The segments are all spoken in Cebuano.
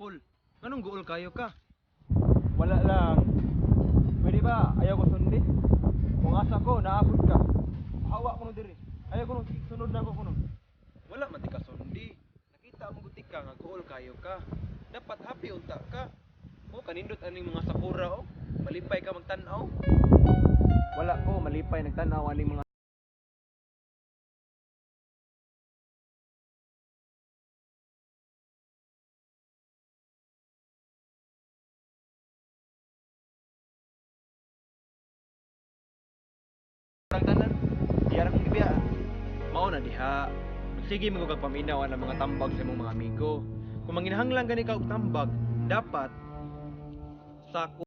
Paul, nganong guol kayo ka? Wala lang. Pwede ba? Ayaw ko sundi. Kung asa ko, naabot ka. Hawa ko no diri. Ayaw ko no, sunod na ko kuno. Wala man ti ka sundi. Nakita mo guti ka nga guol kayo ka. Dapat happy unta ka. O kanindot aning mga sakura o. Malipay ka magtan-aw. Wala ko malipay nagtan-aw aning mga tanan. Diyara kong gibiya. Mao na diha. Magsige mo kag paminaw ang mga tambag sa imong mga amigo. Kung manginahanglan gani ka og tambag, dapat sako.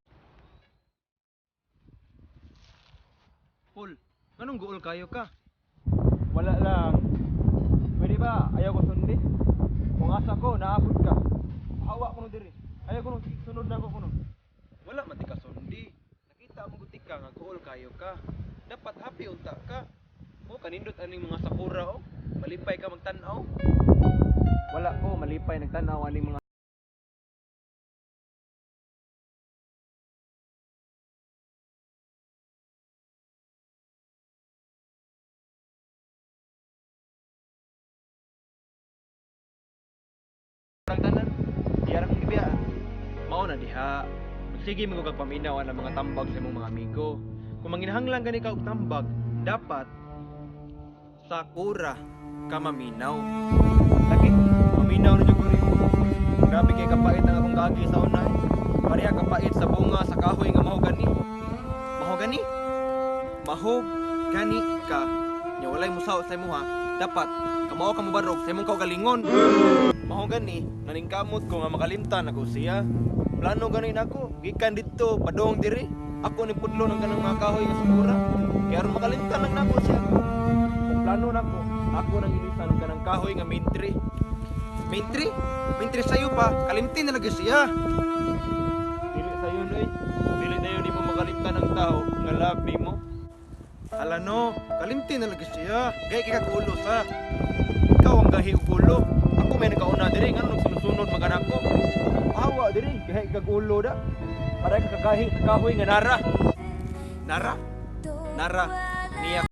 Paul, nganong guol kayo ka? Wala lang. Pwede ba? Ayaw ko sundi. Kung asa ko, naabot ka. Hawa ko no diri. Ayaw ko no, sunod na ko kuno. Wala man ti ka sundi. Nakita mo guti ka nga guol kayo ka. Dapat happy unta ka. O kanindot aning mga sakura o. Malipay ka magtan-aw. Wala ko malipay nagtan-aw aning mga tanan. Diyara kong gibiya. Mao na diha. Magsige mo kag paminaw ang mga tambag sa imong mga amigo. Kung manginahanglan gani ka og tambag, dapat sakura ka maminaw. Lagi, maminaw na jud ko nimo. Grabe kay kapait ang akong gagi sa una. Eh. Pareha kapait sa bunga sa kahoy nga mahogani. Mahogani? Mahogani ka. Nya walay musaw sa imuha. Dapat kamao ka mobarog sa imong kaugalingon. Mahogani, naningkamot ko nga makalimtan ako siya. Plano gani nako, gikan didto padung diri. Ako ni pudlo ng kanang mga kahoy nga sakura. Kaya aron makalimtan lang nako siya. Kung plano nako, ako nang ilisan og kanang kahoy nga main tree. Main tree? Main tree sayo pa, kalimtin na lagi siya. Dili sayo noy. Dili na yun nimo makalimtan ang tao nga love nimo. Hala no, kalimtin na lagi siya. Gay kay kagulo sa. Ikaw ang gahi og ulo. Ako may nakauna diri ngano nagsunod-sunod man ko. Awa diri, gahi kag ulo da. Para ka kagahi sa kahoy nga nara. Nara? Nara. Niya.